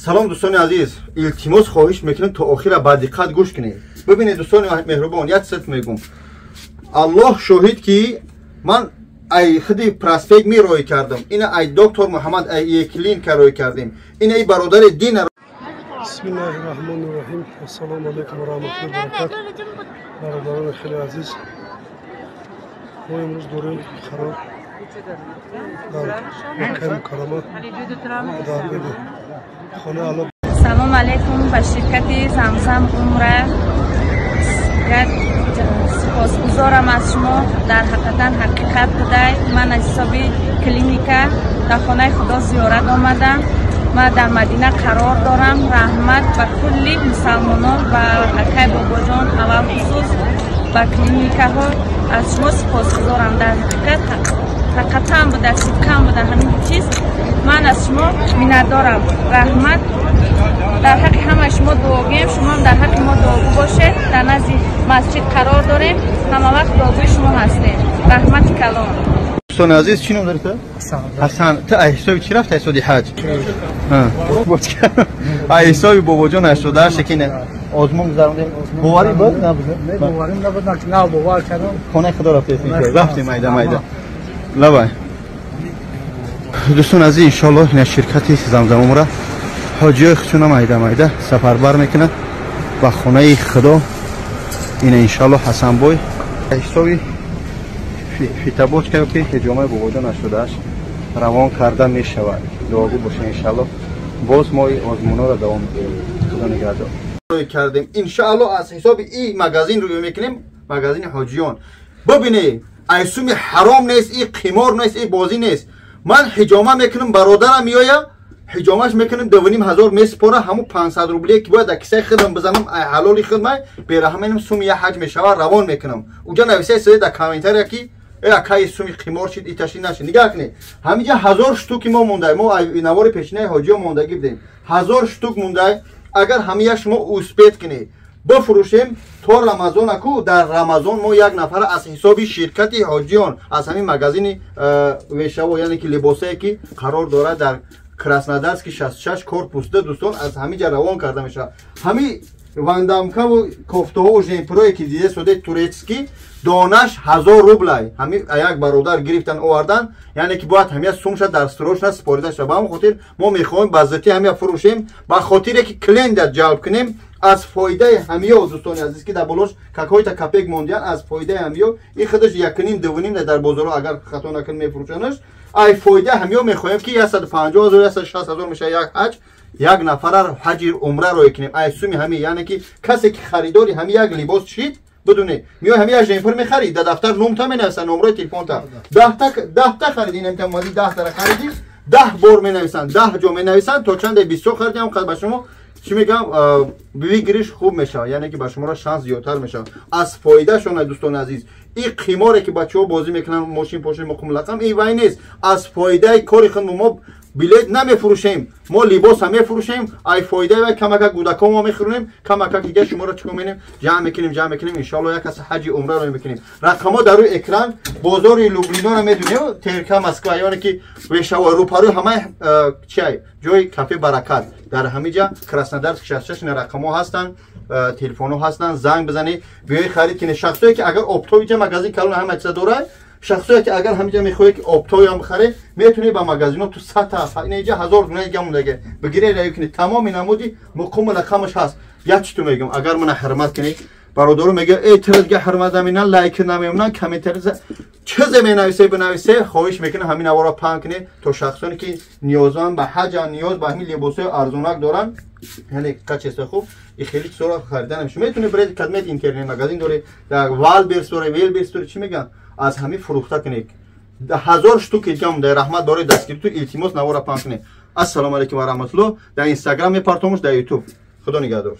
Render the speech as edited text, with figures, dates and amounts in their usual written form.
Салом, дӯстони азиз, илтимос, хоҳиш мекунем, то охира ба диққат гӯш кунед. Бибинед, дӯстони меҳрубон, як сирф мегӯм, Аллоҳ шоҳид, ки ман ай худи проспект ми рой кардам, ина ай доктор Муҳаммад, ай клиника рой кардем, ина и бародари дина. Бисмиллаҳи раҳмони раҳим. Ассалому алайкум ва раҳматуллоҳи ва баракат. Бародарони хеле азиз, мо имрӯз дорем қарор дар Маккаи Мукаррама, дар хонаи Алло. Салом алейкум ба ширкати Замзам Умра. Як сипосгузорам аз шумо, дар ҳақиқатан ҳақиқат будай. Ман аз ҳисоби клиника дар хонаи Худо зиёрат омадам. Ман дар Мадина қарор дорам. Раҳмат ба кулли мусалмонон, ба акай Бобоҷон, аввалхусус ба клиникаҳо аз шумо сипосгузорам. Дар ҳақиқат ҳақиқатан буда, сидқан буда ҳамин чиз. Ман аз шумо миннатдорам. Раҳмат. Дар ҳаққи ҳамаи шумо дуогӯем, шумоам дар ҳаққи мо дуогӯ бошед. Дар назди масҷид қарор дорем, ҳама вақт дуогӯи шумо ҳастем. Раҳмати калон. Дӯстони азиз, чӣ ном дорӣ ту? Ҳасан. Ту ай ҳисоби чӣ рафта, ҳисоби ҳаҷ? Ай ҳисоби Бобоҷон 88 ки озмун гузарондем. Боварӣ буд, набуд? Боварим набуд, на бовар кардам. Хонаи Худо рафтем, рафтем, майда майда лабай. Дӯстон азиз, иншоаллоҳ, ина ширкати Замзам Умра ҳоҷиёи худшона майда майда сафарбар мекунад ба хонаи Худо. Ина, иншоаллоҳ, Ҳасанбой ҳисоби фитобочка ки ҳиҷомаи Бобоҷон 88 равон карда мешавад. Дуогӯ боша, иншоаллоҳ, боз мо озмунҳоро давом медиҳем. Худо нигаҳдор. Кардем, иншоаллоҳ, аз ҳисоби и магазин рӯё мекунем, магазини ҳоҷиён. Бибинед, айсуми ҳаром нест, и қимор нест, и бозӣ нест. Ман ҳиҷома мекунам, бародарам меоя, ҳиҷомаш мекунем, 2500 месупора. Ҳамун 500 рублие ки бояд дар кисаи худам бизанам, ай ҳалоли худмай бераҳманам, суми я ҳаҷ мешава, равон мекунам. Уҷа нависаи сиде дар комментария, ки э акаи, суми қимор шид, иташи нашид. Нигаҳ кунед, ҳамиҷа 1000 штуки мо мондай. Мо навори пешинаи ҳоҷиё мондагӣ будем, 1000 штук мондай. Агар ҳамия шумо успеть кунед, бифурӯшем то Рамазон аку, дар Рамазон мо як нафара аз ҳисоби ширкати ҳоҷиён, аз ҳамин магазини вешаво, яъне ки либосае ки қарор дорад дар Краснодарский 66, корпус 2, дӯстон, аз ҳамин ҷа равон карда мешавад. Ҳамин вандамкаву кофтаҳову жемпирое ки дида соде, турецкий, донаш 1000 рублай. Ҳамин як бародар гирифтан, овардан, яъне ки бояд ҳамия сумша дар срочно супорида шавад. Ба ҳамон хотир мо мехоҳем ба зудти ҳамия фурӯшем, ба хотире ки клиента ҷалб кунем. Аз фоидаи ҳамиё, дӯстони азиз, ки дар болош какой-то копеек мондиян, аз фоидаи ҳамиё, ин худаш якним, дувним дар бозорҳо, агар хато накунем, мефурӯшанаш. Ай фоидаи ҳамиё мехоҳем, ки 150 000, 160 000 мешавад як ҳаҷ, як нафара ҳаҷи умра рой кунем ай суми ҳами. Яъне ки касе ки харидори ҳами як либос шид, бидуне, меои, ҳами як жемпир мехарӣ, дар дафтар номта менависанд, номрои телефонта. 10та хариди, инамта 10тара хариди, 10 бор менависанд, 10 ҷо менависанд. То чанде бисёр хариди, ҳам ба шумо чӣ мегӯям, выигрыш хуб мешавад, яъне ки ба шуморо шанс зиёдтар мешавад. Аз фоидаашона, дӯстони азиз. И қиморе ки бачаҳо бозӣ мекунанд, мошин пошин, муқумлақам, и вай нест. Аз фоидаи кори худ мо билет намефурӯшем, мо либоса мефурӯшем. Ай фоидаи вай камака кӯдакҳо мо мехӯронем, камака дига шуморо чикор менем, ҷамъ мекунем, ҷамъ мекунем, иншоалло, як каса ҳаҷи умраро мекунем. Рақамҳо дар рӯи экран. Бозори Люблиноро медунем, ТРК Москва, яъне ки вешаво рӯпарӯи ҳамаи чиай, ҷои кафе Баракат, дар ҳамиҷа, Краснодарск 66. Ина рақамҳо ҳастанд, телефонҳо ҳастанд, занг бизанед, биёи харид кунед. Шахсое ки агар оптовый ҷа магазин калон ҳама чиза дорад, шахсое ки агар ҳамиҷа мехоҳед ки оптовый ам бихаред, метавонед ба магазино ту сата инаиҷа 1000 дуна дига мондаге, бигиред, раё кунед. Тамоми намуди муқуму рақамаш ҳаст. Як читу мегӯям, агар мана ҳурмат кунед, бародаро мегӯяд: «Э, тира дига ҳурмат намекунан, лайк намемонан, комментари чизе менависе, бинависе». Хоҳиш мекунам, ҳамин наворо паҳн кунед, то шахсоне ки ниёзманд ба ҳаҷан, ниёз ба ҳамин либосҳои арзонак доранд, яъне качество хуб, и хеле чизҳоро харида намешавад. Метавонед биред, кадмет интернет магазин доред, дар Валберс доред, Велберс доред, чӣ мегӯянд, аз ҳамин фурӯхта кунед. 1000 штуки дига монда. Раҳмат барои дастгириту. Илтимос, навора паҳн кунед. Ассалому алайкум ва раҳматуллоҳ. Дар Инстаграм мепартомуш, дар Ютуб. Худо нигаҳдор.